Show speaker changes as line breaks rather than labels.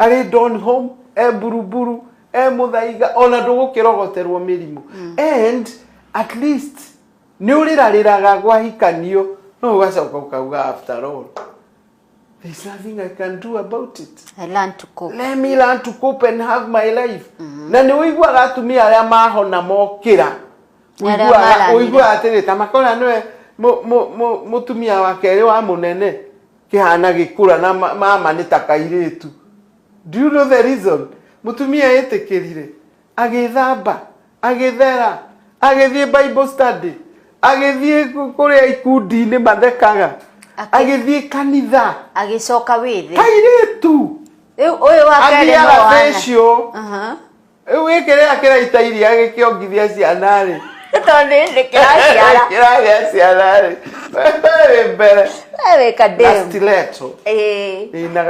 Arĩ Donholm, e Buruburu, e Mũthaiga, ona ndũgũkĩrogoterwo mĩrimũ. And at least nĩ ũrĩrarĩraga gwahikanio, no ũgacoka ũkauga, "After all, there's nothing I can do about it."
I learned to cope.
Let me learn to cope and have my life. Na nĩ ũiguaga atumia arĩa mahona mokĩra.
Nĩ arĩa
Ũiguaga
maranire.
ũiguaga atĩrĩ, ta makora nĩwe mũtumia wa kerĩ wa mũnene kĩhana gĩkũra na mama nĩ ta kairĩtu. Do you know the reason? Mũtumia ĩtĩkĩrire, agĩthamba, agĩthera, agĩthiĩ Bible study, agĩthiĩ kũrĩa ikundi-inĩ mathekaga, agĩthiĩ kanitha.
Agĩcoka wĩthĩ.
Kairĩtu.
Rĩu ũyũ wa kerĩ no
Athiaga
wana.
Facial. Rĩu gĩkĩ rĩrĩa kĩraita iria gĩkĩongithia ciana rĩ,
Tondũ nĩ kĩraciara.
Kĩragĩa ciana rĩ, wĩ mbere
We wĩ
na
kadem.
stiletto.
Ĩĩ.
Ĩna.